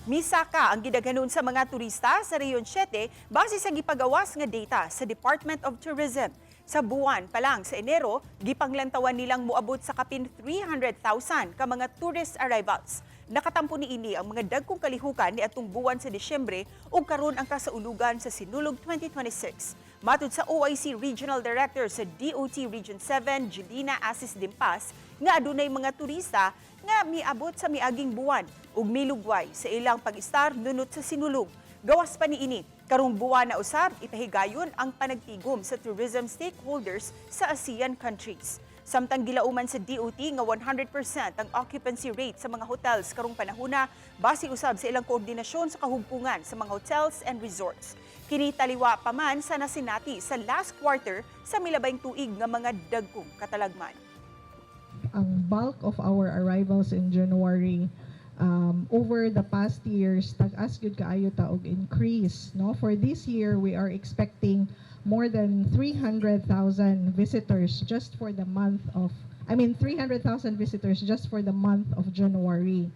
Misaka ang gidaghanon sa mga turista sa Rehiyon 7 base sa gipagawas nga data sa Department of Tourism. Sa buwan pa lang sa Enero, gipanglantawan nilang moabot sa kapin 300,000 ka mga tourist arrivals. Nakatampo niini ang mga dagkong kalihukan niadtong buwan sa Disyembre ug karon ang kasaulugan sa Sinulog 2026. Matud sa OIC Regional Director sa DOT Region 7, Julina Asis Dimpas, nga adunay mga turista nga miabot sa miaging buwan ug milugway sa ilang pag-istar nunot sa Sinulog. Gawas pa niini, karong buwan na usab ipahigayon ang panagtigom sa tourism stakeholders sa ASEAN countries. Samtang gilauman sa DOT nga 100% ang occupancy rate sa mga hotels karong panahuna base usab sa ilang koordinasyon sa kahugpungan sa mga hotels and resorts. Kini taliwa pa man sa nasinati sa last quarter sa milabayng tuig nga mga dagkong katalagman. Ang bulk of our arrivals in January, over the past years, tag-as gyud kaayo ta og increase, no? For this year, we are expecting more than 300,000 visitors just for the month of, I mean, 300,000 visitors just for the month of January.